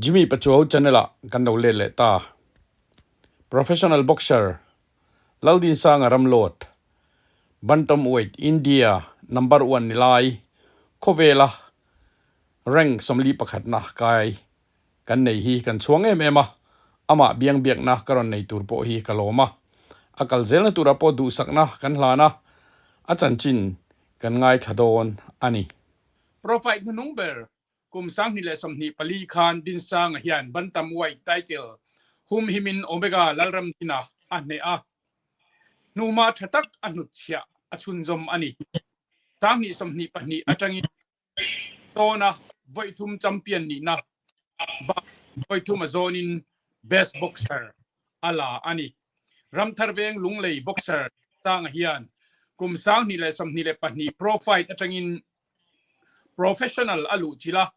Jimmy Pachuau channel ah kan lo let leh ta. Professional boxer Laldinsanga Ramlawt, Bantamweight India number one ni lai khawvela rank 41 na kai kan nei hi kan chhuang em em a, amah biang biakna ka rawn nei tur pawh hi ka lawm a, a kal zelna tura pawh duhsakna kan hlan a, a chanchin kan ngaithla dawn a ni. Profile hnunung ber kum 2024 khan Dinsanga hian Bantamweight title humhimin Omega Lalramdina a hneh a, hnuma tha tak a hnutchhiah a chhunzawm a ni. 2022 atangin tawna vawi thum champion nihna bak vawi thum a zawnin Best Boxer a la a ni. Ramthar Veng Lunglei boxer Sanga hian kum 2022 Pro Fight atangin Professional a luh chilh a,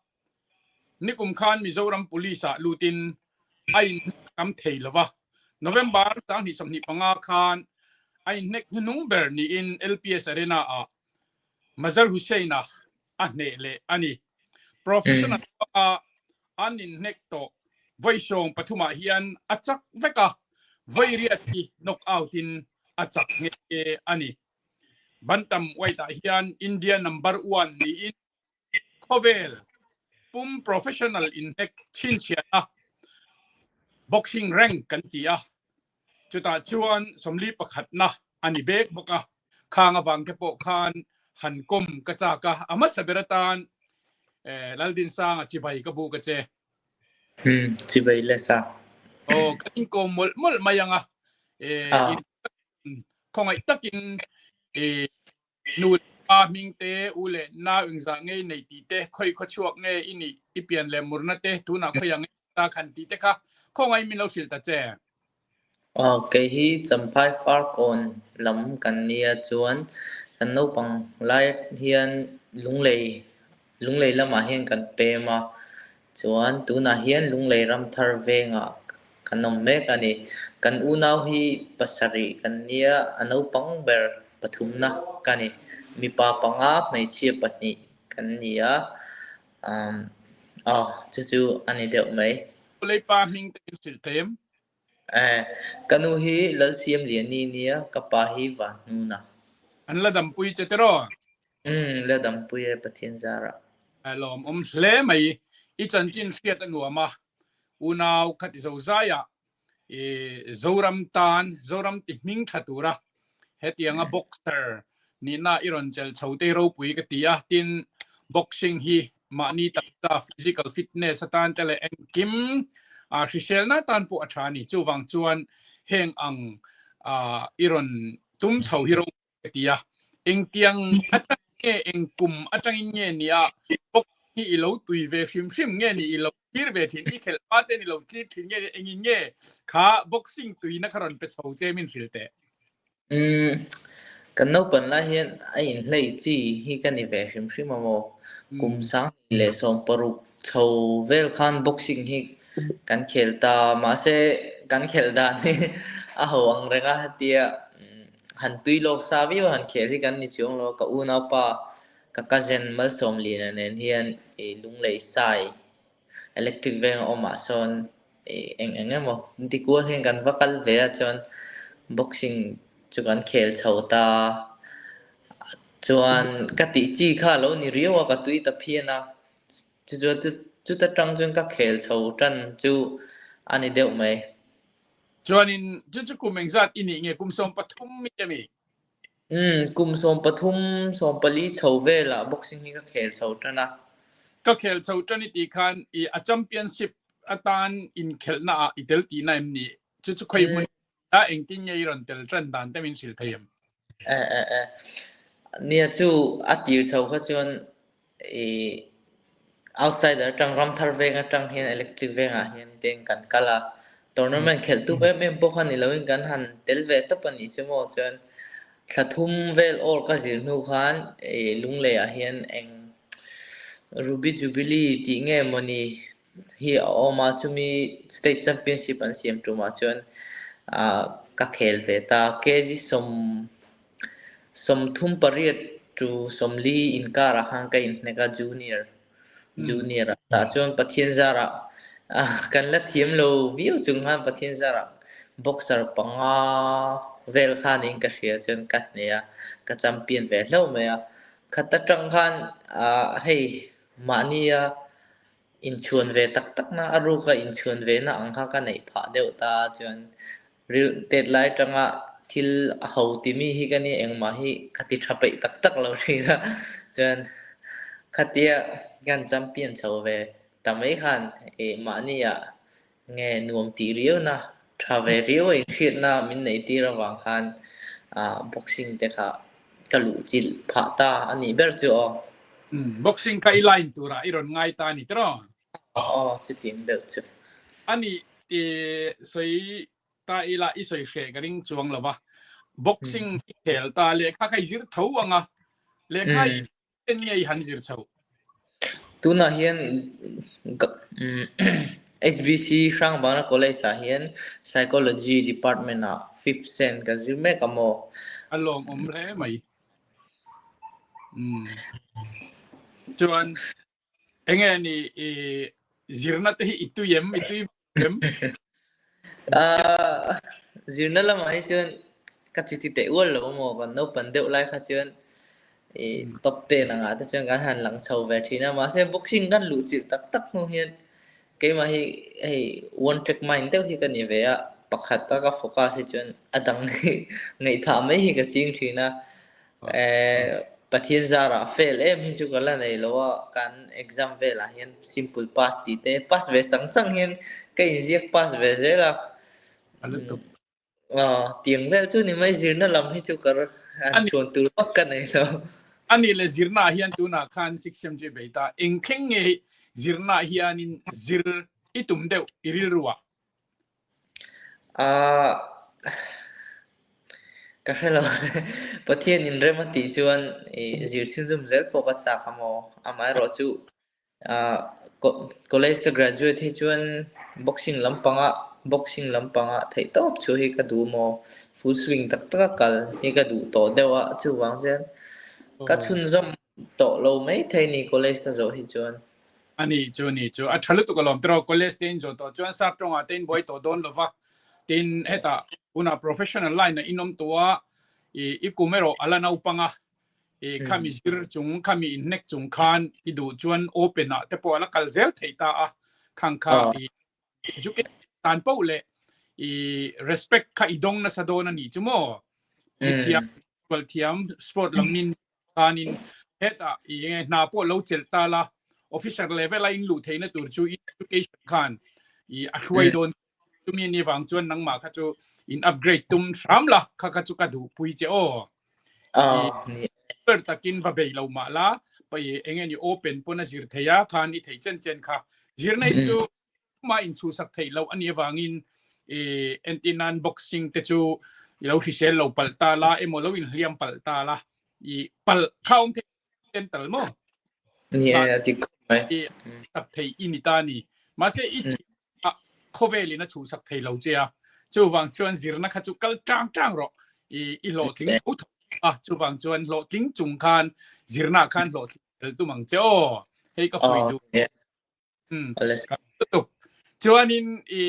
nikum khan Mizoram Police ah lutin a inhnek tam thei lo va. November 2025 khan a inhnek hnuhnung ber niin LPS Arena ah Mazhar Hussain-a a hneh leh a ni. Professional baka an inhnek tawh vawi 13 ah hian a chak vek a, vawi riat hi knock out in a chak nghe nghe a ni. Bantamweight ah hian India number one niin khawvel pum professional inhnek chhinchhiahna boxing rank kan ti a, chutah chuan 41 na a ni bek bawk a. Khang avang te pawh khan han kawm ka chak a, a hmasa ber atan Laldinsanga chibai ka bu ka che. Chibai le sa. Aw, kan inkawm mawlh mawlh mai ang a. Khawngaih takin nu leh pa hming te, u leh nau engzah ngei nei tih te, khawi khaw chhuak nge i nih, i pian leh murna te, tunah khawi ang nge ta khan tih te kha khawngaih min lo hrilh ta che. Aw, kei hi Champhai Farkawn lam kan nia chuan kan naupang lai hian Lunglei Lunglei lamah hian kan pem a, chuan tunah hian Lunglei Ramthar vengah kan awm mek a ni. Kan unau hi pasarih kan nia, a naupang ber pathumna ka ni. Mipa panga, hmeichhia pahnih kan ni a, aw chu chu a ni deuh mai. Leipa hming te in hrilh thei em? Ka nu hi Lalsiamliani nia, ka pa hi Vanhnuna. An la dampui che tiraw? Umm, la dampui e Pathian zarah. A lawmawm hle mai. I chanchin hriat a nuam a, unau kha ti zo zaiah i Zoram tan, Zoram ti hming tha tura hetianga boxer nihna i rawn chel chho te ropui ka ti a, tin boxing hi mahni taksa physical fitness atan te leh engkim hriselna atan pawh a tha a ni. Chuvang chuan heng ang i rawn tum chho hi ropui ka ti a, engtiang atang nge eng kum atangin nge nia boxing hi i lo tui ve hrim hrim nge ni i lo thlir ve thin i khelh hma ten i lo thlir thin nge ni engin nge kha boxing tuina kha rawn pe chho che min hrilh teh. Umm, kan naupan lai hian a inhlei chi hi ka ni ve hrim hrim a maw? Kum 2016 chho vel khan boxing hi kan khel ta, mahse kan khelh dan hi a ho ang reng a, hetia han tui lawk sa viau han khel hi kan ni chuang lo a, ka unaupa ka cousin Malsawmliana nen hian Lunglei Sai Electric veng a awmah sawn eng eng emaw inti kual hian kan va kal ve a chuan boxing chu kan khel chho ta chuan ka tih chi kha a lo ni riau a ka tui ta phian a chu chuan chuta tang chuan ka khel chho tan chu a ni deuh mai. Chuanin chu chu kum engzat i nih nge kum 13 mi emi? Umm, kum 13, 14 chho velah boxing hi ka khel chho tan a. Ka khel chho tan i tih khan i a championship atan inkhelhna ah i tel tihna em ni? Chu chu khawi hmun a engtin nge i rawn tel tan dan te min hrilh thei em? E e e. Nia chu a tir chho kha chuan i outsider atang Ramthar veng atang hian Electric vengah hian ten kan kal a, tournament khelh tum em em pawh kha ni loin kan han tel ve tawp a nih chu maw chuan thla thum vel awr ka zir hnu khan i Lunglei ah hian eng Ruby Jubilee tih nge mawni hi a awm a, chumi state championship an siam tumah chuan ka khel ve ta, kg sawm 38 to 40 inkarah khan ka inhnek a junior junior ah tah chuan Pathian zarah Kan la thiam lo viau chung khan Pathian zarah boxer panga vel khanin ka hria chuan ka hneh a, ka champion ve hlauh mai a. Khat atang khan hei mahnia inchhuan ve tak tak na a ruka inchhuan ve na ang kha ka neih phah deuh ta chuan ril tet lai atanga thil a ho timi hi ka nia engmah hi ka ti tha peih tak tak lo thin a chuan khatia kan champion chho ve ta mai khan ih mahnia nge nuam tih riau na tha ve riau a inhriatna min neih tir avang khan ah boxing te kha ka luh chilh phah ta a nih ber chu aw. Boxing kha i line turah i rawn ngai ta a ni tiraw? Aw, chutiang deuh chu. A nih i sawi ta ila i sawi hreh ka ring chuang lo va. Boxing i khel ta lehkha kha i zir tho ang a, lehkha i en nge i han zir chhoh? Tunah hian HBC Hrangbana College ah hian Psychology Department ah fifth sem ka zir mek a maw? A lawmawm hle mai. Chuan Enge ni i zirna te hi i tui em? I tui em? Ah, zirna lamah hi chuan ka chuti teh ual lo maw kan naupang deuh lai kha chuan i top ten angah te chuan kan han lang chho ve thin a mahse boxing kan luh chilh tak tak hnu hian keimah hi hei one track mind deuh hi ka ni ve a pakhat a ka focus hi chuan a dang hi ngaihthah mai hi ka ching thin a Pathian zarah fail em hi chu ka la nei lo a, kan exam velah hian simple pass tih te pass ve chang chang hian ka inziak pass ve zel a. Tiang vel chu ni mai zirna lam hi chu ka han chhuan tur vak ka nei lo. A nih leh zirna ah hian tunah khan six sem chu i bei ta, eng thleng nge zirna ah hianin zir i tum deuh i rilru ah? Aaa ka hre lo Pathian in rem a tih chuan ih zir chhunzawm zel pawh ka chak a maw amaherawh chu aaa college ka graduate hi chuan boxing lampanga boxing lampanga theih tawp chu hi ka duh maw full swing tak tak a kal hi ka duh tawh deuh a chuvang chuan ka chhunzawm tawh lo mai thei ni college ka zawh hi chuan. A ni chu ni chu a tha lutuk alawm tiraw college te in zawh tawh chuan sap tawngah te in buai tawh dawn lova tin hetah hunah professional line ah in awm tawh a i i kum erawh a la naupang a i khami zir chung khami inhnek chung khan i duh chuan open ah te pawh a la kal zel theih ta a khang kha i education tan poh leh i respect kha i dawng nasa dawn a nih chu maw mithiam thiam sport lam min khanin hetah i enge hna pawh lo chelh ta la officer level a in luh theihna tur chu education khan i a hruai dawn chumi ni vang chuan nangmah kha chu in upgrade tum hram la kha kha chu ka duh pui che aw ber takin va bei lo mah la pai enge ni open pawn a zir theia khan i thei chen chen kha zirna hi chu mah inchhuhsak theih loh a nih avangin entir nan boxing te chu i lo hrisel lo palh ta la emaw lo inhliam palh ta la i palh kha awm thei ten tal maw? Ni e, a dik khawp mai. I sak thei i ni ta a ni. Mahse i thih a khawvelin a chhuhsak thei lo che a, chuvang chuan zirna kha chu kal tang tang rawh. I i hlawhtling tho tho a, chuvang chuan hlawhtling chung khan zirna khan hlawhtling tel tum ang che aw. Hei ka fuih duh. Um tuk chuanin i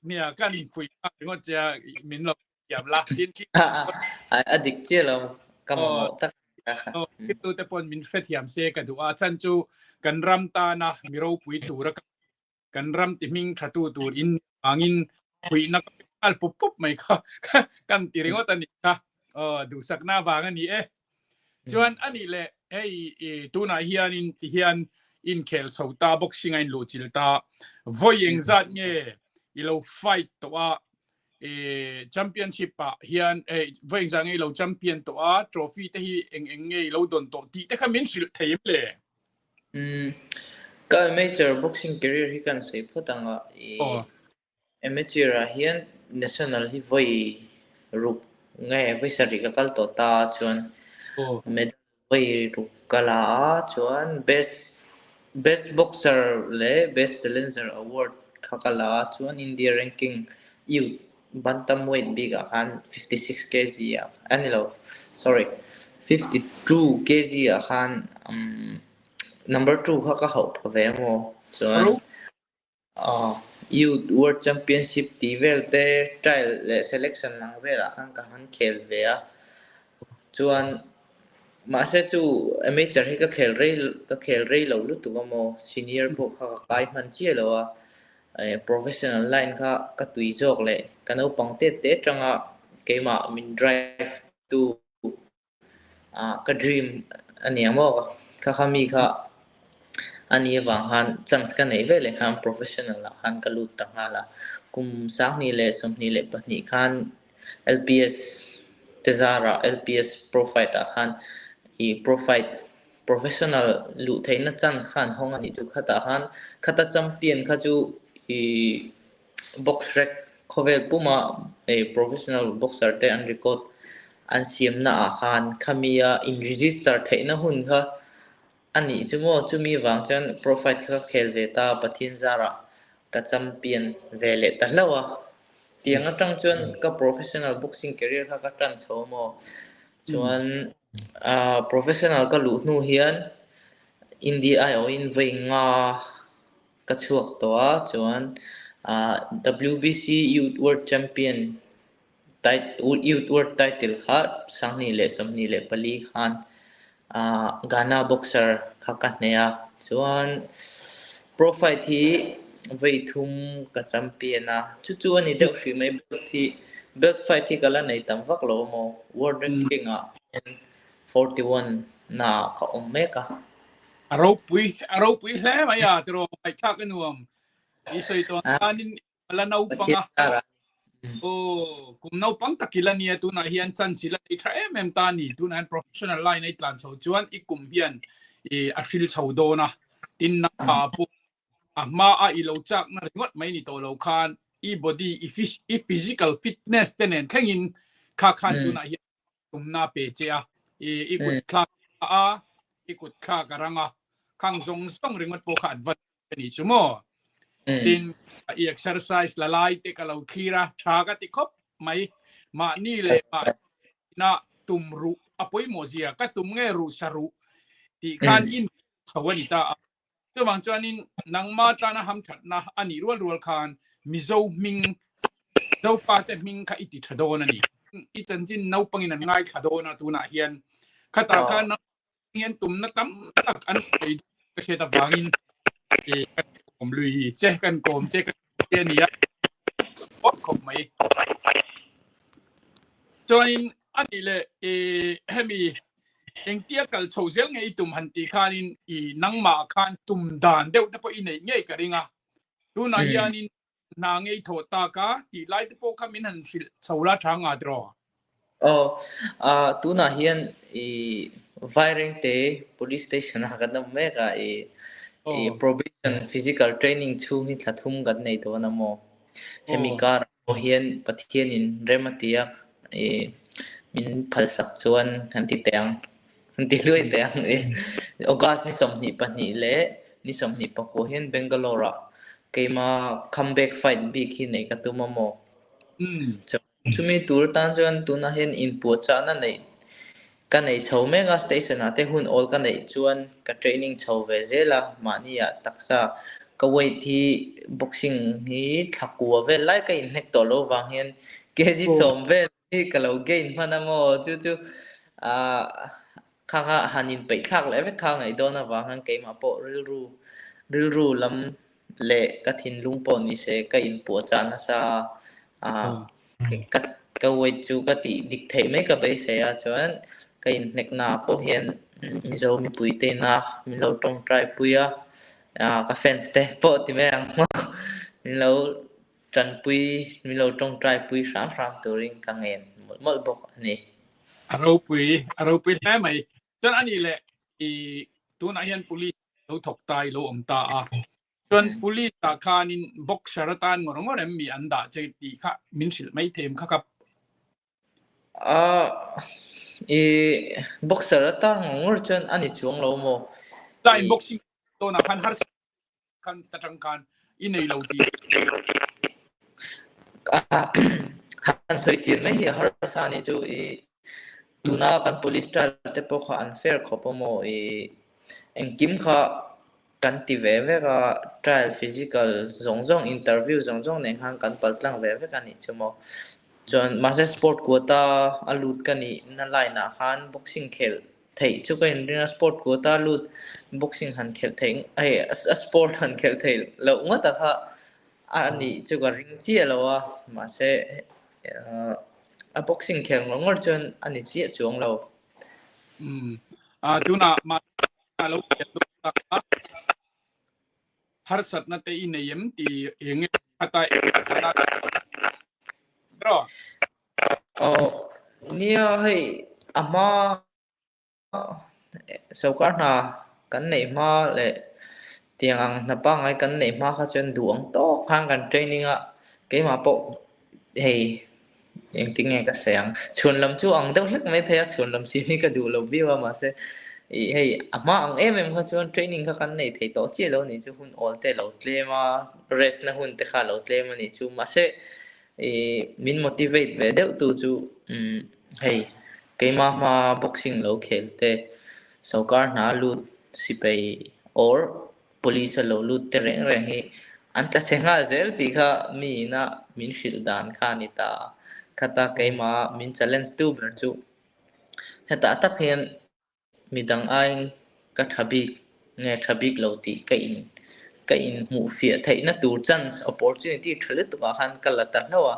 nia kan fuih ringawt che a min lo thiam la tin khi a dik chiah lo ka mamawh tak tu te paw'n min hrethiam se ka duh a chan chu kan ram tana mi ropui tura kan ram ti hming tha tu tur in angin fuihna ka pe nghal pup pup mai kha kan ti ringawt a ni kha duhsakna vang a ni e Chuan anih leh hei i tunah hianin ti hian inkhel chho ta boxing a inluh chil ta vawi engzat nge i lo fight tawh a i championship ah hian hei vawi engzat nge i lo champion tawh a trophy te hi eng eng nge i lo dawn tawh tih te kha min hrilh thei em le? Umm ka amateur boxing career hi kan sawi phawt ang a i Amateur ah hian national hi vawi ruk nge vawi sarih ka kal tawh ta chuan medal vawi ruk ka la a chuan best best boxer leh best challenger award kha ka la a chuan India ranking youth bantamweight bik ah khan 56 kg ah a ni lo sorry 52 kg ah khan number two kha ka hauh pha ve amaw chuan. Youth World Championship tih vel te trial leh selection ang velah khan ka han khel ve a. Chuan mahse chu amateur hi ka khel rei ka khel rei lo lutuk a maw senior pawh kha ka kai hman chiah lo a. Professional line kha ka tui zawk leh ka naupang tet te atanga keimah min drive tu ka dream a ni ang maw kha kha mi kha a ni avang khan chance ka neih ve leh khan professional ah khan ka lut ta nghal a. Kum 2022 khan LPS te zarah LPS pro fight ah khan ih pro fight professional luh theihna chance kha an hawng a nih chu. Khatah khan khata champion kha chu ih box rec khawvel puma ih professional boxer te an record an siamna ah khan khami a in register theihna hun kha a nih chu maw chumi vang chuan pro fight kha ka khel ve ta Pathian zarah ka champion ve leh ta hlauh a. Tiang atang chuan ka professional boxing career kha ka tan chho a maw chuan ah professional ka luh hnu hian India aiawhin vawi nga ka chhuak tawh a chuan ah WBC Youth World Champion Youth World Title kha 2024 khan ah Ghana boxer kha ka hneh a chuan pro fight hi vawi thum ka champion a chu chu a ni deuh hrih mai belt hi belt fight hi ka la nei tam vak lo maw world ranking ah hian 41 na ka awm mek a. A ropui a ropui hle mai a tiraw ngaihthlak a nuam i sawi tawn khanin la naupang a. Aw, kum naupang tak ila nia tunah hian chance ila nei tha em em ta ni. Tunah hian professional line a i tlan chho chuan i kum hian i a hril chho dawn a. Tin nangmah pawh a hma a i lo chakna ringawt mai ni tawh lo khan i body i i physical fitness te nen thlengin kha khan tunah hian tumna pe che a. I i kut thlak a i kut thlak a rang a. Khang zawng zawng ringawt pawh kha advantage a ni chu maw? Tin, i exercise la lai te ka lo thlir a, tha ka ti khawp mai. Mahni leh mahni tum ruh a pawimawh zia, ka tum nge ruh sa ruh tih khan in chho a ni ta a. Chuvang chuanin nangma tana hamthatna a nih rual rual khan Mizo hming, Zofate hming kha i ti tha dawn a ni. I chanchin naupangin an ngaithla dawn a tunah hian. Khatah khan hian tumna tam tak an sawi ka hriat avangin kan kawm lui che kan kawm che ka che a ni a khawp khawp mai chuanin a nih leh hemi engtia kal chho zel nge i tum han tih khanin i nangmah khan tum dan deuh te pawh i neih ngei ka ring a tunah hianin hna ngei thawh tak a tih lai te pawh kha min han hrilh chho la tha nga tiraw? Aw, ah tunah hian i Vairengte Police Station ah kan awm mek a, i i probation physical training chhung hi thla thum kan nei dawn a maw? Hemi karah pawh hian Pathianin rem a ti a, i min phalsak chuan han ti teh ang. An ti hluai teh ang i August ni 22 leh ni 29 hian Bangalore ah keima comeback fight bik hi neih ka tum a maw? Chumi tur tan chuan tunah hian inpuahchahna neih ka nei chho mek a, station ah te hun awl ka neih chuan ka training chho ve zel a, mahni ah taksa ka weight hi boxing hi thla kua vel lai ka inhnek tawh lo vang hian kg 10 vel Hi ka lo gain hman a maw? Chu chu ah kha kha han inpeih thlak leh vek kha ngaih dawn avang khan keimah pawh rilru rilru lam leh ka thinlung pawh ni se ka inpuahchah nasa a, ah ka ka weight chu ka tih dik theih mai ka beisei a chuan ka inhnekna ah pawh hian Mizo mipui te ina min lo tawngtai pui a, ah ka fans te pawh ti mai ang min lo Tanpui min lo tawngtai pui hram hram turin ka ngen mawlh mawlh bawk a ni. A ropui, a ropui hle mai. Chuan a nih leh i tunah hian police lo thawk ta i lo awm ta a. Chuan police ah khanin boxer atan ngawr ngawr em mi an dah che tih kha min hrilh mai thei em kha kap. Ah, i boxer atan ngawr ngawr chuan a ni chuang lo maw? Line boxing tawnah khan harsa khan ta tang khan i nei lo tih. Han sawi thiam mai hi a harsa a nih chu i tuna kan police trial te pawh kha an fair khawp a maw i engkim kha kan ti ve vek a, trial physical zawng zawng interview zawng zawng nen khan kan pal tlang ve vek a nih chu maw. Chuan mahse sport quota a lut ka nih na line ah khan boxing khelh theih chu ka inring a, sport quota lut boxing han khelh theih hei a sport han khelh theih loh ngawt a kha a nih chu ka ring chiah lo a, mahse a boxing khelh ngawr ngawr chuan a ni chiah chuang lo. Umm tunah mahni lo khelh dawn ta a, harsatna te i nei em tih eng nge khat a rawh. Aw nia hei a hma Sawrkar hna kan neih hma leh tiang ang hna pangngai kan neih hma kha chuan duh ang tawk khan kan training a, keimah pawh hei engtin nge ka sawi ang, chhuan lam chu ang deuh hlek mai thei a, chhuan lam si hi ka duh lo viau a mahse ih hei a hma ang em em kha chuan training kha kan nei thei tawh chiah lo a nih chu, hun awl te a lo tlem a, rest na hun te kha a lo tlem a nih chu mahse ih min motivate ve deuh tu chu umm hei keimah hma boxing lo khel te sawrkar hna lut sipai or police a lo lut te reng reng hi an tla chhe nghal zel tih kha mi ina min hrilh dan kha a ni ta khata keimah min challenge tu ber chu hetah tak hian Midang aiin ka tha bik nge tha bik lo tih ka in ka inhmuh fiah theihna tur chance, opportunity, tha lutuk ah khan ka la ta hlauh a,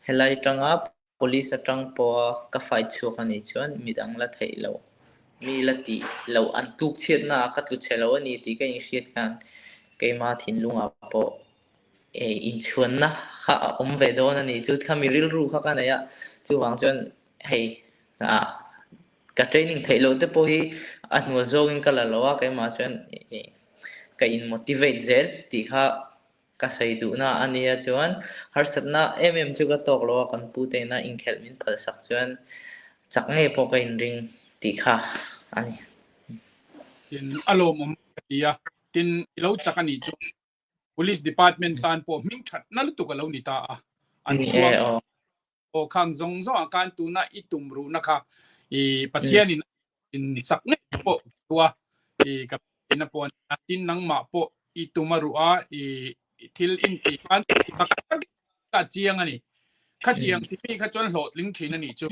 helai tanga police atang pawha ka fight chhuak a nih chuan midang la theih loh, mi la tih loh an tluk chhiatna ah ka tlu chhe lo a ni tih ka inhriat khan keima thinlungah pawh inchhuanna kha a awm ve dawn a ni. Chu kha mi rilru kha ka nei a, chuvang chuan hei ah Ka training theih loh te pawh hi a hnual zawngin ka la lo a, keimah chuan ka in motivate zel tih kha ka sawi duhna a nia chuan harsatna em em chu ka tawk lo a, kan pu te ina inkhelh min phalsak chuan chak ngei pawh ka inring tih kha a ni. Tin, a lawmawm ka ti a, tin i lo chak a nih chuan Police Department tan pawh hming thatna lutuk a lo ni ta a, an chhuang. Aw khang zawng zawng ah khan tuna i tum ruhna kha i Pathian in in sak ngei pawh tua i ka na pawh a tin nangmah pawh i tum a ruh a i thil in ti khan tak tak ka chiang ani khatiang ti mi kha chuan hlawhtling thin ani chu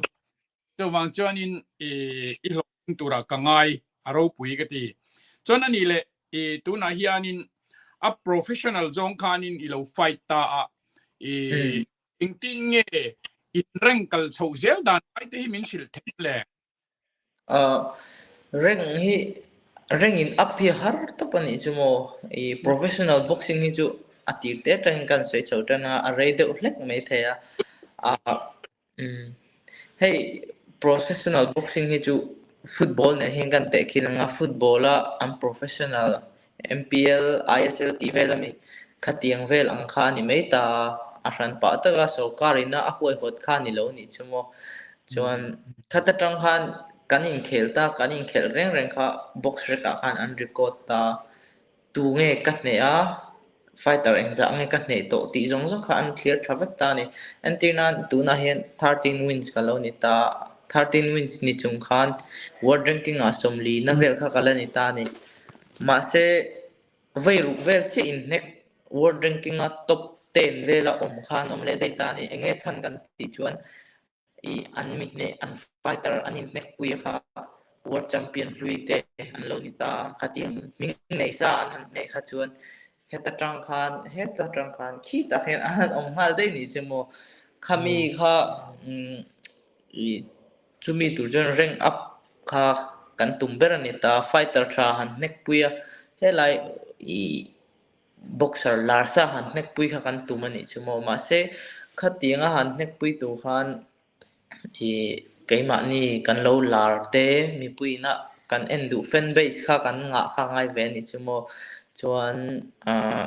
chuvang chuanin i i hlawhtling tura ka ngai a ropui ka ti chuan ani le i tunah hianin a professional zawng khanin i lo fight ta a i Engtin nge in rank kal chhoh zel dan lai te hi min hrilh thei le? Rank hi rank in up hi har tawp a nih chu maw? I professional boxing hi chu a tir te atangin kan sawi chho tan a, a rei deuh hlek mai thei a. Hei professional boxing hi chu football nen hian kan tehkhin ang a, football a an professional MPL, ISL tih vel a mi khatiang vel ang kha a ni mai ta a, a hran pah taka sorkar ina a huaihawt kha a ni lo nih chu maw. Chuan khat atang khan kan inkhel ta, kan inkhelh reng reng kha box rek ah khan an record ta, tu nge ka hneh a, fighter engzah nge ka hneh tawh tih zawng zawng kha an clear tha vek ta a ni. Entir nan tunah hian 13 wins ka lo ni ta, 13 wins ni chung khan world ranking ah 40 na vel kha ka la ni ta a ni. Mahse, vei ruk vel chiah in hnek world ranking a top 10 vela awm kha an awm leh daih ta a ni. Enge chhan kan tih chuan ih an mi hneh an fighter an inhnek pui kha world champion hlui te an lo ni ta a, khatiang hming nei sa an han hneh kha chuan heta tang khan heta tang khan khitah hian an han awm nghal daih nih chu maw. Khami kha umm ih chumi tur chuan rank up kha kan tum ber a ni ta, fighter tha han hnek pui a, helai ih Boxer lar sa han hnek pui kha kan tum a nih chu maw? Mahse, khatianga han hnek pui tur khan ih keimahni kan lo lar te mipuiina kan en duh fan base kha kan ngah kha ngai ve a nih chu maw? Chuan ah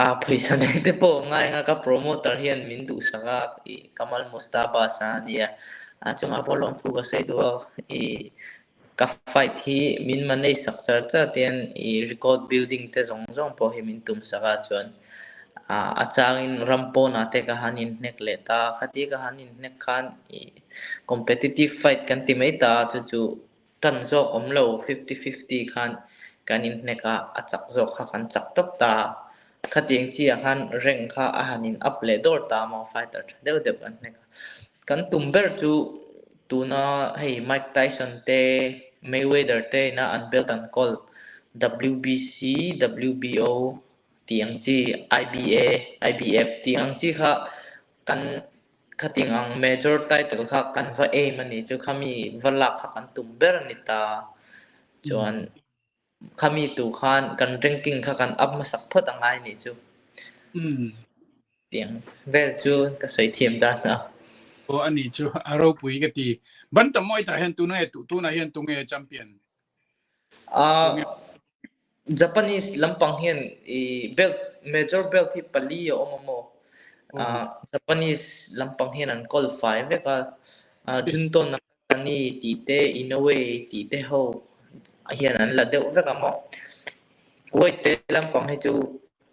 a pawisa nei te pawh ngai anga ka promoter hian min duhsak a ih Kamal Mustaba sa a nia a chungah pawh lawmthu ka sawi duh a ih Ka fight hi min manage sak char char tian i record building te zawng zawng pawh hi min tum sak a chuan a changin ram pawnah te ka han inhnek leh ta a, khatia ka han inhnek khan i competitive fight kan ti mai ta a chu chu tan zawk awm lo 50-50 khan kan inhnek a, a chak zawk kha kan chak tawp ta. Khatiang chi ah khan rank kha a han in up leh dawr ta maw fighter tha deuh deuh kan hnek a. Kan tum ber chu tuna hei Mike Tyson te, Mayweather te ina an belt an kawl WBC, WBO tih ang chi, IBA, IBF tih ang chi kha kan Khating ang major title kha kan va aim a nih chu khami va lak kha kan tum ber a ni ta. Chuan khami tu khan kan ranking kha kan up hmasak phawt a ngai nih chu. Tiang vel chu ka sawi thiam dan a. Aw a nih chu a ropui ka ti. Bantam weight ah hian tunge tunah hian tunge champion? Ah Japanese lampang hian i belt major belt hi pali a awm a maw? Ah Japanese lampang hian an kawl fai vek a, ah Junto Nakatani tih te Inoue tih te ho hian an la deuh vek a maw? Weight te lampang hi chu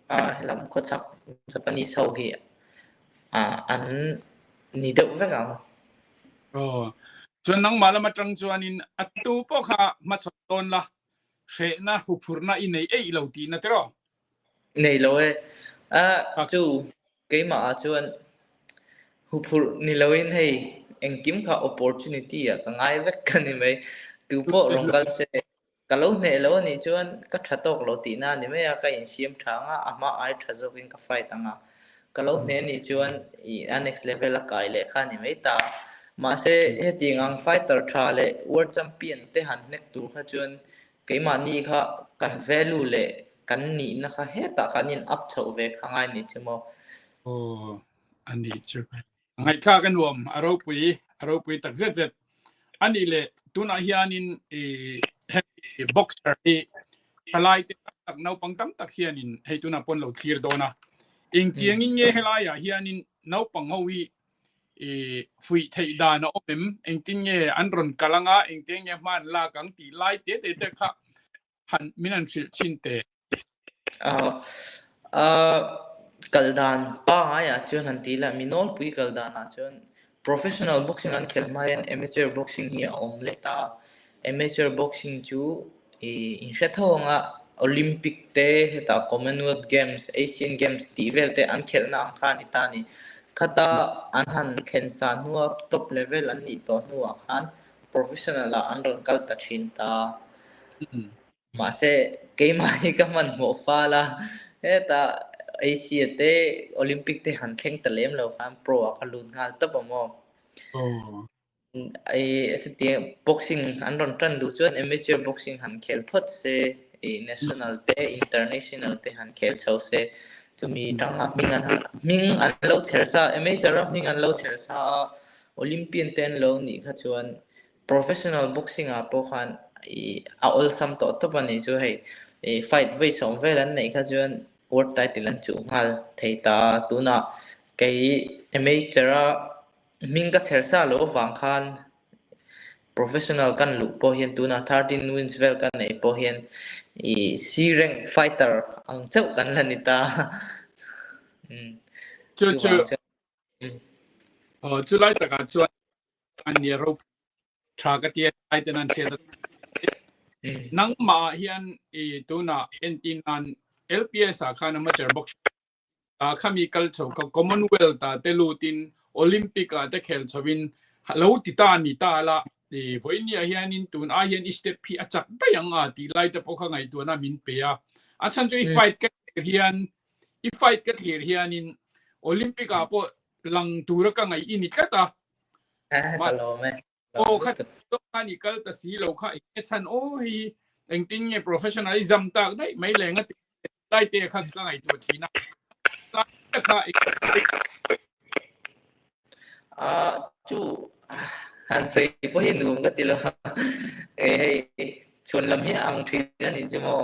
ah helam khawchhak Japanese ho hi ah an ni deuh vek ang. Aw, chuan nangmah lam atang chuanin a tu pawh kha hmachhawn dawn la, hrehna, huphurhna i nei eih lo tihna tiraw? Nei lo e. A chu keimah ah chuan huphurh ni loin hei engkim kha opportunity ah ka ngai vek ka ni mai. Tu pawh rawn kal se Ka lo hneh lo anih chuan ka tha tawk lo tihna a ni mai a, ka insiam tha ang a, a hma ai tha zawkin ka fight ang a. Ka lo hneh anih chuan ih a next level a kai leh kha a ni mai ta. Mahse hetiang ang fighter tha leh world champion te han hnek tur kha chuan keimahni kha kan value leh kan nihna kha hetah khan in up chhoh ve kha ngai ni chu maw. Aw a nih chu. Ngaihthlak a nuam, a ropui, a ropui tak zet zet. A nih leh tunah hianin i hemi boxer hi thalai te tam tak naupang tam tak hianin hei tunah pawn lo thlir dawn a. Engtiangin nge helaiah hianin naupang ho hi i fuih theih dan a awm em? Engtin nge an rawn kal anga, engtiang nge hma an lak ang tih lai te te te kha han min han hrilh thin teh. Kal dan pangaiah chuan han ti ila, mi nawlpui kal danah chuan professional boxing an khelh hma hian amateur boxing hi a awm leh ta a. Amateur boxing chu ih inhre tho anga Olympic te hetah Commonwealth Games, Asian Games tih vel te an khelhna ang kha a ni ta a ni. Khata an han thlen sa hnua top level an nih tawh hnuah khan professional ah an rawn kal ta thin ta. Mahse, keimah hi ka hmanhmawh fal a, hetah Asia te Olympic te han thleng ta lem lo khan pro ah ka lut nghal tawp a maw. Chutiang boxing an rawn tan duh chuan amateur boxing han khel phawt se, national te international te han khel chho se, chumi tanga hming an han hming an lo chher sa, amateur a hming an lo chher sa a, Olympian te an lo nih kha chuan Professional boxing ah pawh khan ih a awlsam tawh tawp a nih chu hei ih fight vawi sawm vel an neih kha chuan world title an chuh nghal thei ta a, tunah kei amateur a hming ka chher sa loh avang khan professional kan luh pawh hian tunah 13 wins vel ka neih pawh hian ih C rank fighter ang chauh kan la ni ta umm Chu chu chuvang chuan umm. Aw chulai takah chuan an ni ro tha ka tia ai ten an hriat nangmah hian i tuna entin nan LPS ah khan amateur box ta khami kal chho ka Commonwealth ta te lutin Olympic ah te khel chhovin lo ti ta ni ta la i voinia hianin tun a hian i step hi a chak daih ang a ti lai te pawh kha ngaihtuahna min pe a a chhan chu i fight ka hian i fight ka thlir hianin Olympic ah pawh lang tura ka ngaih i ni tlat a. Ka lawm e. Aw kha khan i kal ta si lo kha enge chhan aw hei engtin nge professional i zam tak daih mai le nga ti lai te kha ka ngaihtuah thin a. Lai kha A chu han sawi pawh hi nuam ka ti lo. Hei chhuan lam hi a ang thin a nih chu maw.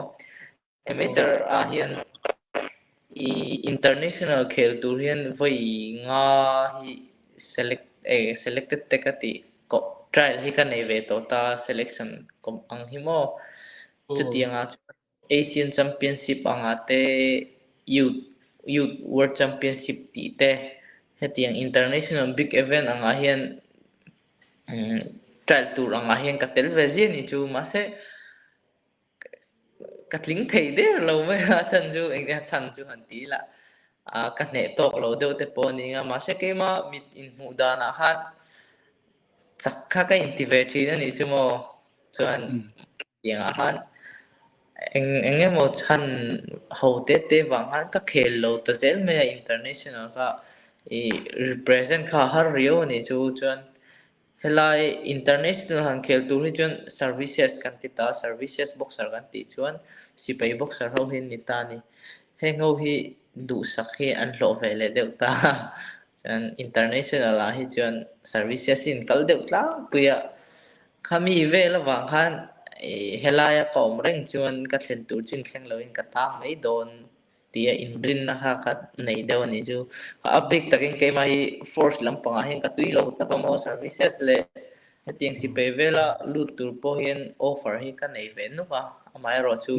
Amateur ah hian i international khel tur hian vawi nga hi select eh selected te ka tih kawh trial hi ka nei ve tawh ta selection kawm ang hi maw chutiang ah chuan Asian Championship angah te Youth Youth World Championship tih te hetiang international big event angah hian trial tur angah hian ka tel ve ziah ni chu mahse. Ka tling thei der lo mai a, chhan chu eng nge chhan chu han ti ila ah ka hneh tawk lo deuh te pawh a ni a, mahse keima mit inhmuh danah khan chak kha ka inti ve thin a nih chu maw chuan tiangah khan eng eng emaw chhan ho te te vang khan ka khel lo ta zel mai a international kha ih represent kha a har riau a nih chu chuan Helai international han khel tur hi chuan services kan ti ta, services boxer kan tih chuan sipai boxer ho hi an ni ta a ni. Heng ho hi duhsak hi an hlawh ve leh deuh ta a, chuan international ah hi chuan services hi an kal deuh tlangpui a. Khami vel avang khan ih helaia ka awm reng chuan ka thlen tur chin thleng loin ka tang mai dawn. tia inrinna kha ka nei deuh a nih chu. A bik takin keimah hi force lampangah hian ka tui lo tak a maw services leh hetiang sipai vela lut tur pawh hian offer hi ka nei ve nuk a, amaherawh chu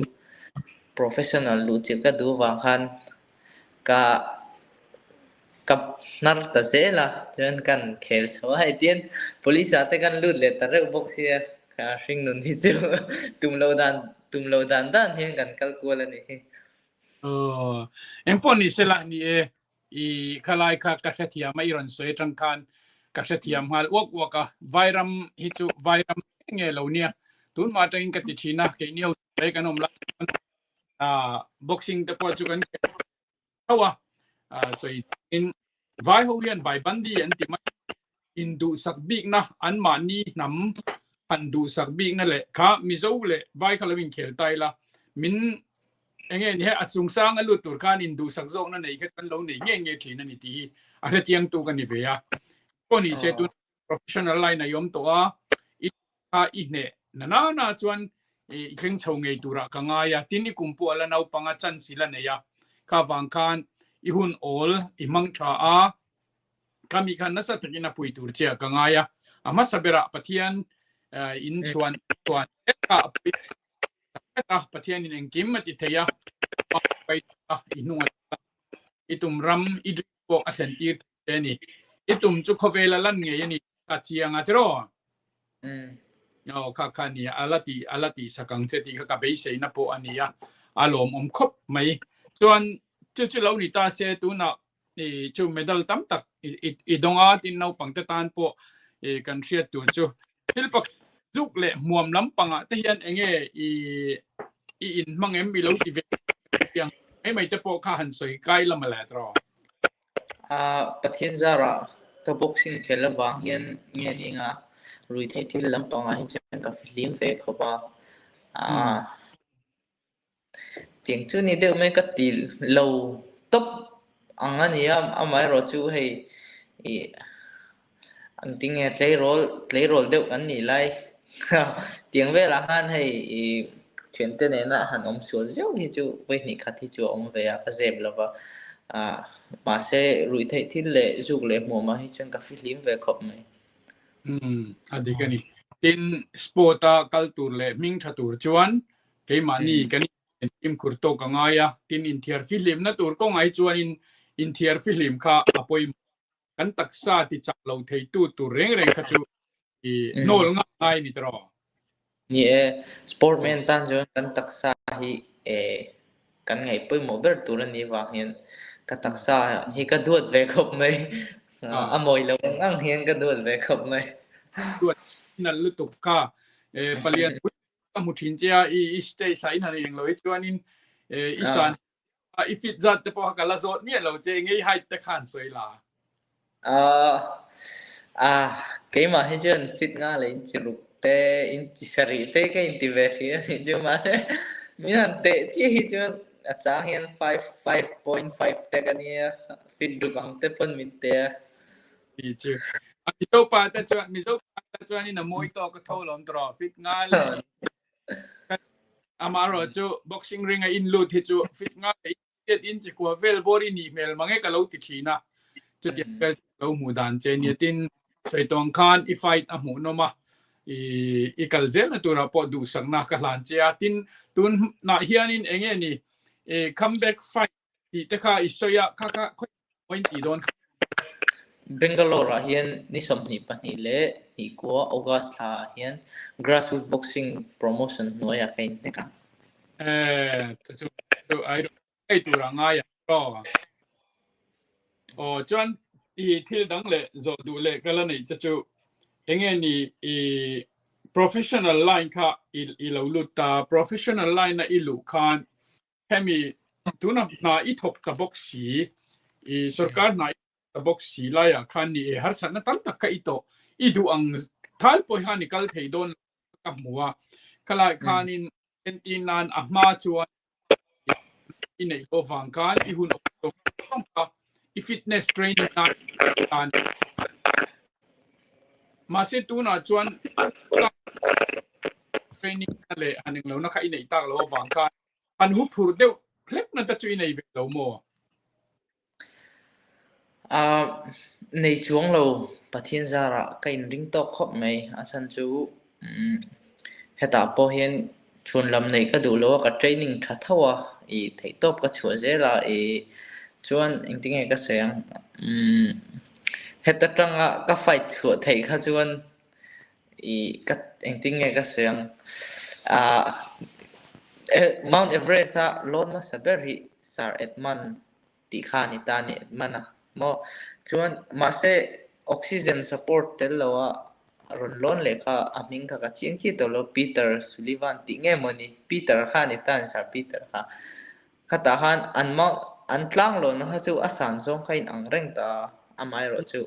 professional luh chilh ka duh avang khan ka ka hnar ta zel a, chuan kan khel chho a, hei tian police ah te kan lut leh ta reuh bawk sia, hringnun hi chu tum loh dan tum loh dan dan hian kan kal kual a nih hi. Aw, engpawh ni se lah ni e, i khalai kha ka hrethiam a i rawn sawi atang khan ka hrethiam nghal uak uak a, Vairam hi chu Vairam nge lo nia, tunhma atangin ka ti thin a, keini ho kan awm lai chuan boxing te pawh chu kan tho a, sawi in vai ho hian vai bandi an ti mai in duhsak bikna an mahni hnam han duhsak bikna leh kha Mizo leh vai kha lo inkhel ta ila min enge ni he a chungchang a lut tur khan in duhsak zawkna nei kha kan lo nei nge nge thin a ni tih hi a hrechiang tu ka ni ve a. Pawh ni se tun professional line a awm tawh a, i kha i hneh na na na chuan i thleng chho ngei turah ka ngai a, tin i kum pawh a la naupang a, chance i la nei a, kha vang khan i hun awl i hmang tha a, khami khan nasa takin a pui tur che ah ka ngai a, a hmasa berah Pathian in chhuan chuan a pui a, Pathianin engkim a ti thei a, i hnung a i tum ram i dream pawh a thlen tir thei che a ni. I tum chu khawvel a lan ngei a ni ka chiang a tiraw? Aw kha kha nia a la ti a la tih sak ang che tih kha ka beiseina pawh a ni a, a lawmawm khawp mai. Chuan chu chu lo ni ta se tunah i chu medal tam tak i dawng a tin naupang te tan pawh i kan hriat tur chu thil pakhat zuk leh hmuam lampangah te hian enge i i inhmang em i lo ti ve piang mai mai te pawh kha han sawi kai la mawle tiraw? Pathian zarah ka boxing khel avang hian nge ni anga ruihtheih thil lampangah hi chuan ka fihlim ve khawp a. Tiang chu ni deuh mai ka ti lo tawp ang a ni a, amaherawh chu hei ih An ti nge tleirawl tleirawl deuh kan nih lai tiang velah khan hei ih thiante nena han awm sual zeuh hi chu vawi hnih khat hi chu a awm ve a ka zep lo va ah mahse ruih theih thil leh zuk leh hmuhmah hi chuan ka fihlim ve khawp mai. Umm a dik a ni. Tin sport a kal tur leh hming tha tur chuan keimahni kan fimkhur tawk a ngai a, tin inthiar fihlimna tur kawngah hi chuanin inthiar fihlim kha a pawimawh. Kan taksa ti chak lo theitu tur reng reng kha chu i hnawl ngam ngai ni tawh. Ni e, sportman tan chuan kan taksa hi e kan ngaih pawimawh ber tur a nih vang hian ka taksa hi ka duat ve khawp mai. A mawi lo ang ang hian ka duat ve khawp mai. Duat nalh lutuk kha e palian pui ka hmu thin che a, i stage ah in han eng lo hi chuanin i san I fit zat te pawh ka la zawt miah lo che, ngei height te khan sawi la. Ah, keimah hi chuan fit nga leh inchi ruk te, inchi sarih te ka inti ve thin a nih chu. Mahse, min han teh chiah hi chuan a chang hian five, 5.5 te ka nia, fit ruk ang te pawn min teh a. Ni chu. A Mizo pa te chuan, Mizo pa te chuanin a mawi tawk a tho lawm tawh rawh, fit nga leh Amaherawh chu boxing ring a in lut hi chu fit nga leh in in chikua vel bawr i nih hmel mange ka lo ti thin a. Chutiang vel chu ka lo hmuh dan che nia. Tin, sawi tawng khan i fight a hmuhnawm a, i i kal zelna turah pawh duhsakna ka hlan che a. Tin, tunah hianin eng nge ni comeback fight tih te kha i sawi a, kha kha khawi point tih dawn kha. Bangalore ah hian ni 22 leh hnih kua August thla ah hian Grassroot Boxing Promotion hnuaiah ka inhnek ang. Eh, chu chu ai ei tura ngai ang ro. Aw chuan i thil dang leh zawh duh leh ka la neih che chu enge ni i professional line kha i i lo lut ta professional line a i luh khan hemi tuna hna i thawk ta bawk si i sorkar hna i ta bawk si laiah khan ni e harsatna tam tak kha i tawh i duh ang thal pawh hian i kal thei dawn ka hmu a khalai khanin entir nan a hma chuan i neih loh vang khan i hun awm kha i fitness training nan tan mahse tunah chuan training na leh han englo na kha i neih tak loh avang khan han hu phur deuh hlek na te chu i nei ve lo maw? Nei chuang lo Pathian zarah ka inring tawk khawp mai. A chhan chu hetah pawh hian chhun lam neih ka duh lo a, ka training tha tho a, ih theihtawp ka chhuah zel a, ih chuan engtinge ka sawi ang heta tanga ka fight chhuah theih kha chuan ih ka engtinge ka sawi ang Mount Everest a lawn hmasa ber hi Sir Edmund tih kha a ni ta a ni man a maw chuan mahse oxygen support tel lo a rawn lawn leh kha a hming kha ka chiang chiah tawh lo Peter Sullivan tih nge maw ni Peter kha a ni ta a ni sir Peter kha khatah khan an mount an tlang lawn kha chu a san zawng kha a inang reng ta a amaherawh chu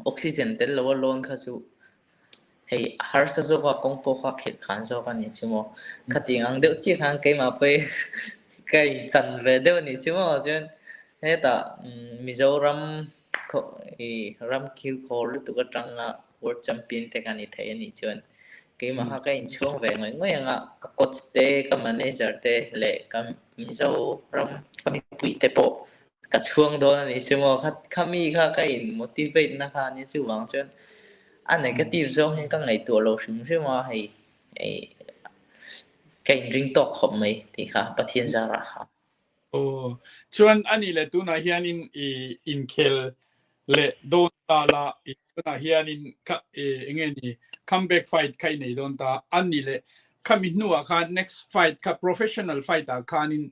Oxygen tel lo a lawn kha chu hei a harsa zawk a, kawng pawh kha khelh khan zawk a ni chu maw. Khatiang ang deuh chiah khan keimah pawh hi ka inchan ve deuh a ni chu maw. Chuan hetah Mizoram ram kilkhawr lutuk atanga World Champion te ka ni thei a nih chuan keimah kha ka inchhuang ve ngawih ngawih ang a, ka coach te, ka manager te leh ka Mizoram ka mipui te pawh Ka chhuang dawn a ni chu maw? Kha mi kha ka in motivate na kha a ni chuvang chuan a negative zawng hian ka ngaihtuah lo hrim hrim a, hei ka inring tawk khawp mai tih kha Pathian zarah kha. Aw, chuan a nih leh tunah hianin i inkhel leh dawn ta la, tunah hianin kha eng nge ni comeback fight kha i nei dawn ta, a nih leh khami hnuah khan next fight kha professional fight ah khanin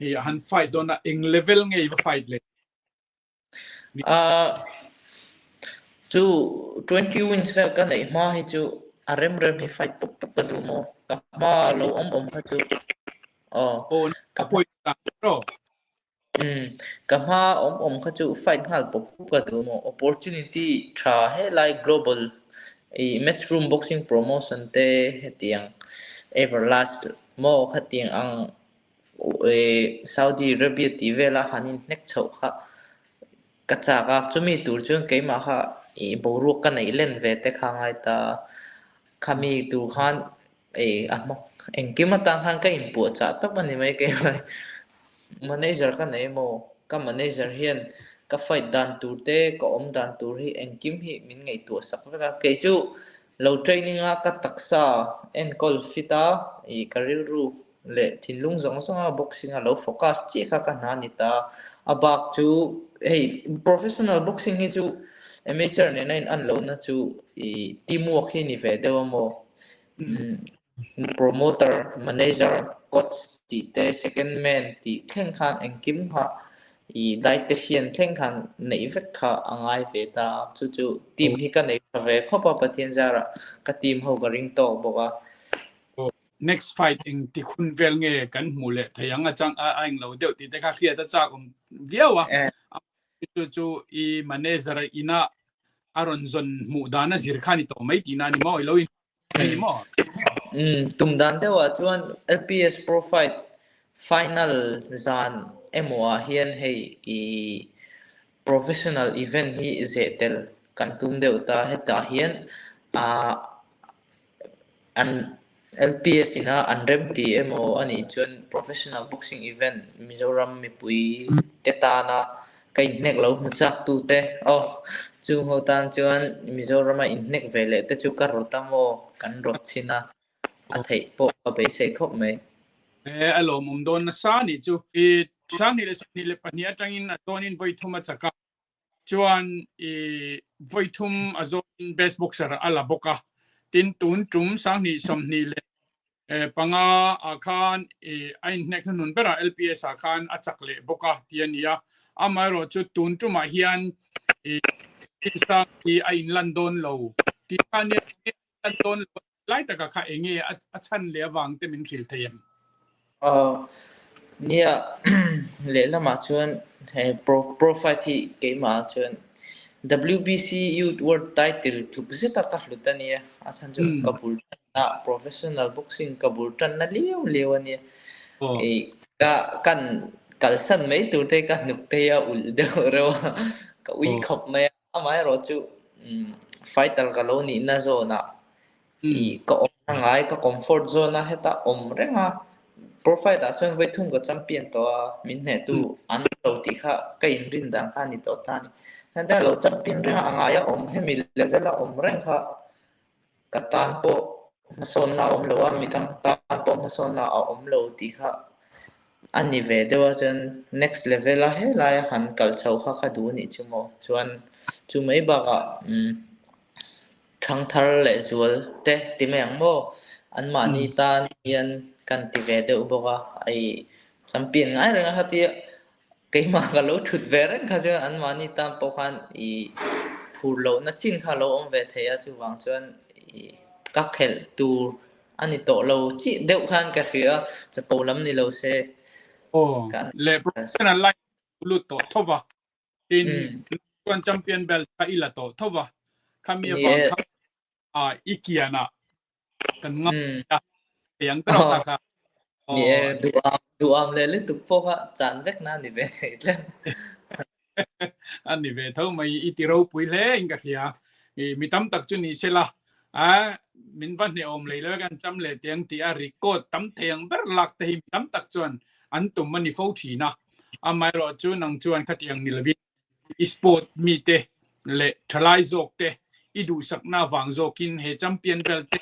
Hei han fight dawn a eng level nge i va fight le? Uh, chu 20 wins vel ka neih hma hi chu a rem rem hi fight pawp pawp ka duh maw? Ka hma lo awm awm kha chu. Oh, oh ka pawh ta ro. Um, ka hma awm awm kha chu fight nghal pawp pawp ka duh maw? Opportunity tha he lai global i matchroom boxing promotion te hetiang everlast maw khatiang ang Saudi Arabia tih vela han inhnek chhoh kha ka chak a, chumi tur chuan keimah kha ih boruak ka neih len ve te kha a ngai ta a, khami tur khan ih a hma engkim atang khan ka inpuahchah tawp a ni mai keimah hi. Manager ka nei emaw ka manager hian ka fight dan tur te ka awm dan tur hi engkim hi min ngaihtuah sak vek a, kei chu lo training a ka taksa enkawl fit a ih ka rilru leh thinlung zawng zawnga boxing a lo focus chiah kha ka hna a ni ta. A bak chu hei professional boxing hi chu amateur nena in an lohna chu ih teamwork hi ni ve deuh a maw? Promoter, manager, coach tih te second man tih thleng khan engkim kha ih dietitian thleng khan neih vek kha a ngai ve ta a. Chu chu team hi ka nei tha ve khawp a Pathian zarah ka team ho ka ring tawk bawk a. Next fight eng ti hun vel nge kan hmu leh thei ang a chang a eng lo deuh tih te kha hriat a chak awm viau a. Chu chu i manager ina a rawn zawn hmuh dan a zir kha ni tawh mai tihna a ni maw? I lo in mai ni maw? Tum dan deuhah chuan LPS Pro Fight final zan emaw ah hian hei i professional event hi zeh tel kan tum deuh ta. Hetah hian ah An LPS ina an remti emaw a nih chuan Professional Boxing Event Mizoram mipui te tana ka inhnek lo hmu chak tu te aw chung ho tan chuan Mizorama inhnek ve leh te chu ka rawt a maw kan rawt chhin a, a theih pawh ka beisei khawp mai. E a lawmawm dawn nasa a nih chu. I 2022 atangin a zawnin vawi thum a chak a. Chuan i vawi thum a zawnin best boxer a la bawk a. Tin tun tum 20 sawmhnih leh. Panga ah khan a inhnek hnuhnun berah LPS ah khan a chak leh bawk a ti a ni a. Amaherawhchu tun tumah hian Dinsang hi a inlan dawn lo tih kha nia inlan dawn lo lai takah kha eng nge a chhan leh avang te min hrilh thei em? Nia lehlamah chuan he pro fight hi keimah chuan WBC Youth World Title tluk zeta ka hlut a nia. A chhan chu ka bul tanna professional boxing ka bul tanna liau liau a nia. Ka kan kalsan mai tur te ka hnuk te a ulh deuh reuh a, ka ui khawp mai a. Amaherawh chu fighter ka lo nihna zawnah i ka awm na ngai, ka comfort zone a heta awm reng a, pro fight ah chuan vawithum ka champion tawh a, min hnehtu an awm lo tih kha ka inrin dan kha a ni tawh ta a ni. Heta lo champion reng a, a ngai a awm, hemi level a awm reng kha ka tan pawh hmasawnna a awm lo a, midang tan pawh hmasawnna a awm lo tih kha a ni ve deuh a, chuan next level a helai a han kal chho kha ka duh a nih chu maw? Chuan chu mai bakah umm thangthar leh zual te ti mai ang maw? Anmahni tan hian kan ti ve deuh bawk a, ih champion ngai reng a khatia Keimah ka lo thut ve reng kha chuan anmahni tan pawh khan i phur lohna chin kha a lo awm ve thei a, chuvang chuan i ka khelh tur a ni tawh lo chih deuh khan ka hria a, chapo lam ni lo se. Aw le professional line lut tawh tho va, tin chuan champion belt kha i la tawh tho va, khami avang kha a i kian a kan ngai a eng te kha kha. Ni e, duam duam leh lutuk pawh kha chan vek na ni ve thei tlat. An ni ve tho mai i ti ropui hle in ka hria. I mi tam tak chu ni sela a min va hne awm lei lo kan cham leh tiang ti a record tam thei ang ber lak te hi mi tam tak chuan an tum ani fo thin a. Amaherawhchu nang chuan khatiang ni lovin I sport mite leh thalai zawk te i duhsakna avang zawkin he champion belt te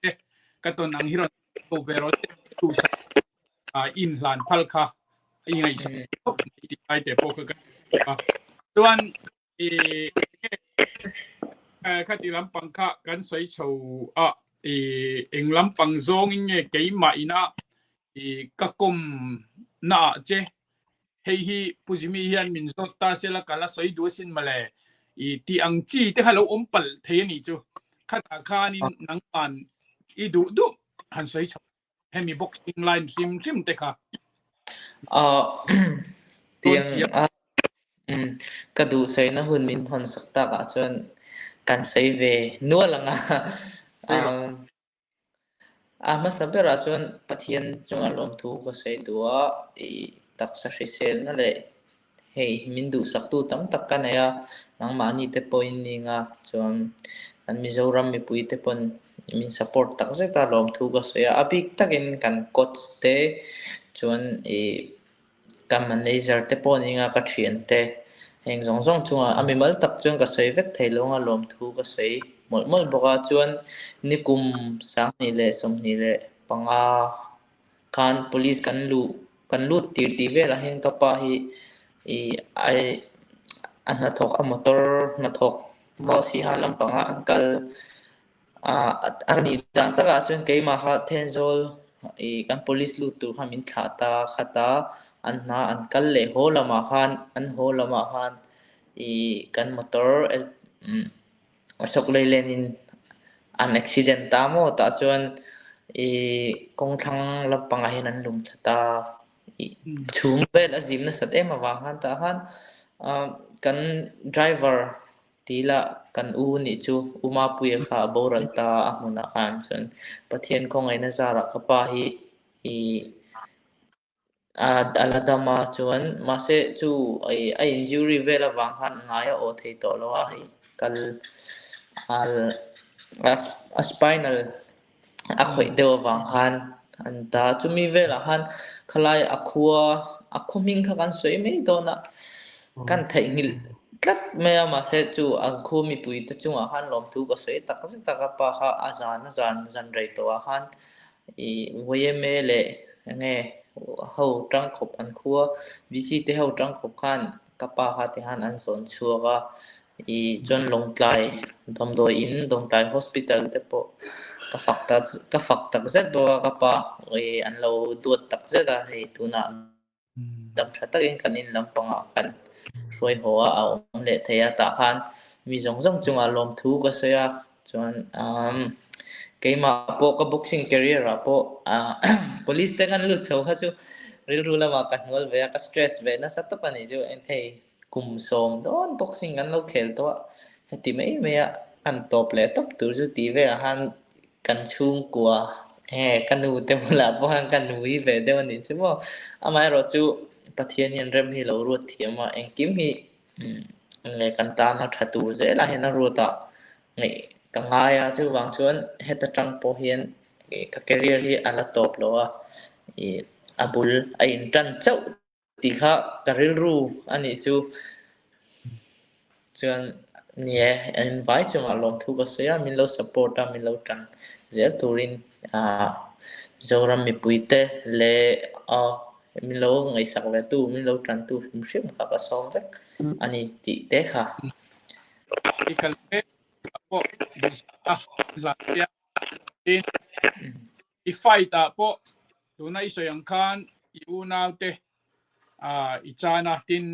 te ka tawn ang hi rawn ko ve rawh te duhsak in hlan phal kha i ngaihsak khawp mai tih lai te pawh kha ka chuan i khati lampang kha kan sawi chho a i eng lampang zawngin nge keimah ina i ka kawm na ah che Hei hi Pu Jimmy hian min zawt ta sela ka la sawi duh asin mawle. I tih ang chi te kha lo awm palh thei a nih chu. Khatah khanin nangman i duh duh han sawi chho hemi boxing line hrim hrim te kha. Tiang a ka duh sawina hun min hawn sak takah chuan kan sawi ve nual ang a. A hmasa berah chuan Pathian chunga lawmthu ka sawi duh a, i taksa hriselna leh hei min duhsaktu tam tak ka nei a, nangmahni te pawhin ning a, chuan kan Mizoram mipui te pawn min support tak zet a lawmthu ka sawi a, a bik takin kan coach te chuan i Ka manager te pawh nia ka thian te heng zawng zawng chungah a mimal tak chuan ka sawi vek thei lo anga lawmthu ka sawi mawlh mawlh bawk a chuan nikum 2025 khan police kan luh kan lut tir tih velah hian ka pa hi ih a a hnathawk a motor hnathawk maw siha lampangah an kal. A nih dan takah chuan keimah kha Thenzawl ih kan police lut tur kha min thlah ta khat a, an hna an kal leh haw lamah khan an haw lamah khan ih kan motor a sawk lei lenin an accident ta maw tah chuan ih kawngthlang lampangah hian an lum thla ta ih chhum vel a zim nasat em avang khan tah khan kan driver Tila kan u nih chu U Mapuia kha a boral ta a hmunah khan chuan Pathian khawngaihna zarah ka pa hi i a la dam a chuan mahse chu a injury vel avang khan ngai a awh thei tawh lo a hei kal a spinal a khawih deuh avang khan an ta a chumi velah khan khalai a khua a khaw hming kha kan sawi mai dawn a kan theihnghilh tlat mai a mahse chu an khu mipui te chungah khan lawmthu ka sawi tak zet a ka pa kha a zan a zan zan rei tawhah khan ih yma leh enge ho tangkhawp an khua VC te ho tangkhawp khan ka pa kha ti khan an zawn chhuak a ih chuan Lawngtlai damdawi in Lawngtlai hospital te pawh Ka fak tak ka fak tak zet bawk a ka pa ih an lo duat tak zet a hei tunah dam tha takin kan in lampangah kan hruai haw a a awm leh thei a tah khan mi zawng zawng chungah lawmthu ka sawi a chuan umm keimah pawh ka boxing career ah pawh ah police te kan lut chho kha chu rilru lamah ka hnual ve a ka stress ve nasa tawp a nih chu engthei kum sawm dawn boxing kan lo khel tawh a heti mai mai a kan tawp leh tawp tur chu tih velah khan kan chhungkua nge ka nu te bulah pawh khan ka nui ve deuh a nih chu maw amaherawh chu Pathian hian rem hi lo ruat thiam a engkim hi umm nge kan tana tha tur zelah hian a ruat a ngaih ka ngai a chuvang chuan heta tang pawh hian ka career hi a la tawp lo a ih a bul a in tan chauh Tih kha ka rilru a nih chu. Chuan ni e, an vai chungah lawmthu ka sawi a, min lo support a, min lo tan zel turin ah Mizoram mipuite leh aw min lo ngaihsak ve tu, min lo tan tu hrim hrim kha ka sawm vek a ni tih te kha. I kal te pawh duhsak a hlan sia tin i fight ah pawh Tuna i sawi ang khan i unaute i chan a, tin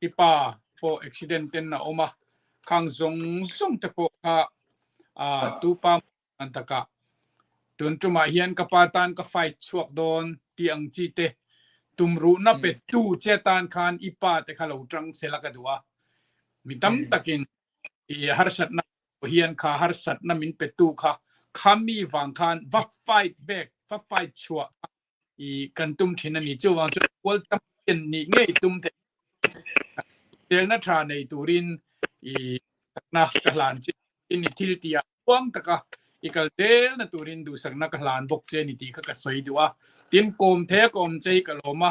i pa pawh accident ten a awm a, khang zawng zawng te pawh kha tu pa an takah tun tumah hian ka pa tan ka fight chhuak dawn tih ang chi te tumruhna pe tu che tan khan i pa te kha lo tang sela ka duh a. Mi tam takin i harsatna hian kha harsatna min petu kha khami vang khan va fight back va fight chhuah i kan tum thin a ni. Chuvang chuan world champion nih ngei tum thei selna tha nei turin i sakna ka hlan che in i thil tia uang taka i kal zel na turin duhsakna ka hlan bawk che ni tih kha ka sawi duh a. Tin kawm thei a kawm che hi ka lawm a,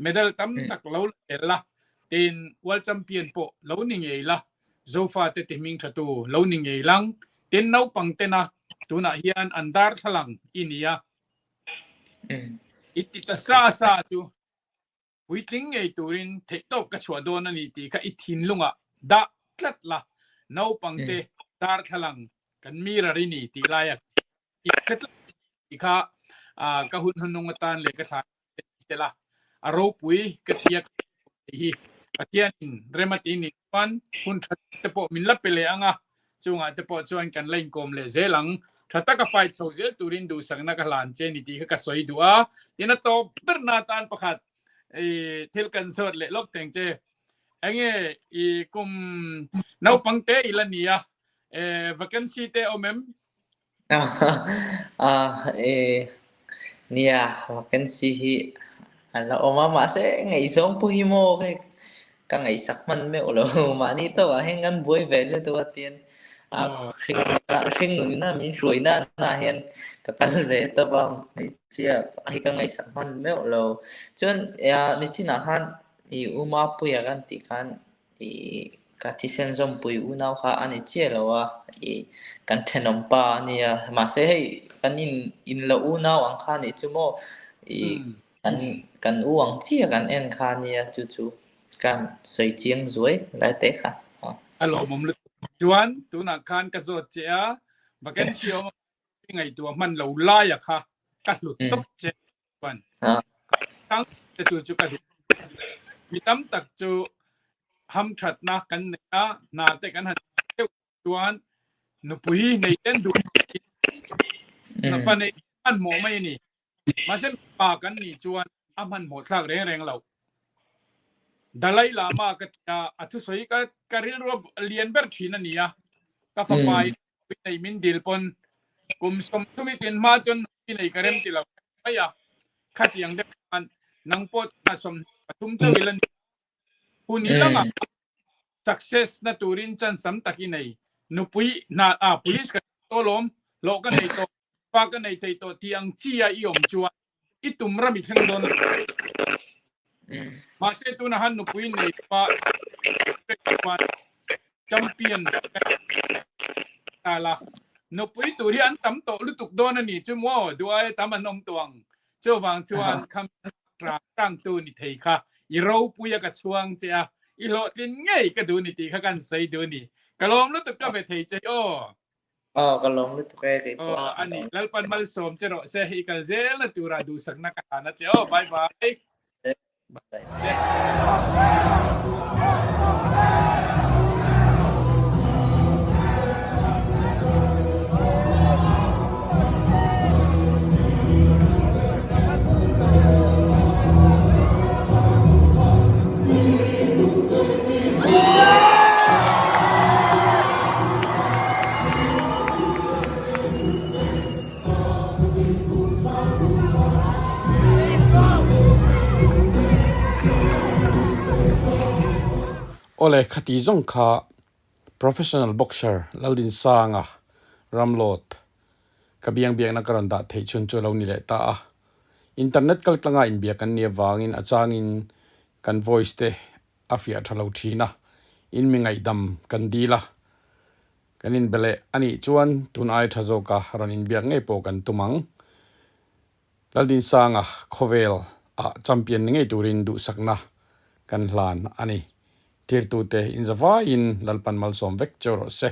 medal tam tak lo la tel la, tin world champion pawh lo ni ngei la, Zofate ti hming tha tu lo ni ngei lang. Tin naupang tena tunah hian an darthlalang i ni a. I ti ta sa sa chu puitling ngei turin theihtawp ka chhuah dawn a ni tih kha i thinlungah dah tlat la, naupangte darthlalang kan mirror i ni tih laia i hre tlat tih kha ka hun hnuhnung atan leh ka thla sela a ropui ka tia hi Pathianin rem a ti ni chuan hun tha te pawh min la pe leh ang a, chungah te pawh chuan kan la inkawm leh zel ang. Tha taka fight chho zel turin duhsakna ka hlan che ni tih kha ka sawi duh a. Tin a tawp ber na atan pakhat i thil kan zawt leh lawk teng che. Enge i kum naupang te i la ni a, vacancy te awm em? Ah, nia, vacancy hi a la awm a, mahse ngaihzawng pawh hi maw hei ka ngaihsak hman meuh lo, mahni tawkah hian kan buai ve lutuk a tian a hring hring nunna min hruai nana hian ka kal ve tawp a, hmeichhia hi ka ngaihsak hman meuh lo. Chuan nichinah khan i u Mapuia kan tih khan Ih ka thisen zawmpui unau kha a ni chiah lo a, ih kan thenawm pa a nia. Mahse hei kan in in lo unau ang kha nih chu maw? Ih kan kan u ang chiah kan en kha a nia chu chu kan sawi chiang zuai lai te kha. A lawmawm lutuk. Chuan tunah khan ka zawt che a, vacancy awm ngaihtuah hman lo laia kha ka hlut tawp che. Chuan tang te chu chu ka duh. Mi tam tak chu hamthatna kan nei a, hna te kan han deuh chuan nupui nei ten duh na fa nei hmanhmawh mai a ni. Mahse mipa kan nih chuan a hmanhmawh thlak reng reng lo. Dalai Lama ka ti a, a thusawi ka ka rilru a lian ber thin a ni a. Ka fapa in nupui nei min dil pawn kum 30 i tin hma chuan nupui nei ka rem ti lo mai a. Khatiang deuh khan nang pawh chuan 23 chauh ila ni. Hun i langa success na turin chance tam tak i nei. Nupui hna ah police ka tawh lawm, hlawh ka nei tawh, pa ka nei thei tawh tih ang chi a i awm chuan i tum ram i thleng dawn lo. Mahse tuna han nupui nei pa chuan champion ta la. Nupui tur hi an tam tawh lutuk dawn a ni chu maw duai tam an awm tawh ang. Chuvang chuan kham tang tu ni thei kha i ropui a ka chhuang che a i hlawhtlin ngei ka duh ni tih kha kan sawi duh ni. Ka lawm lutuk ka ve thei che aw. Aw ka lawm lutuk e kei pawh. Aw ani Lalpan malsawm che rawh se i kal zel na tura duhsakna ka hlan a che aw bye bye. Bye. Awle khati zawng kha Professional Boxer Laldinsanga Ramlawt ka biang biakna ka rawn dah theih chhun chu a lo ni leh ta a. Internet kaltlanga inbiak an nih avangin a changin kan voice te a fiah tha lo thin a, in mi ngaihdam kan dil a, kan inbe leh a nih chuan tun ai tha zawka rawn inbiak ngei pawh kan tum ang. Laldinsanga khawvel ah champion ni ngei turin duhsakna kan hlan a ni. Tirtute inzavaiin Lalpan malsawm vek cheu rawh se.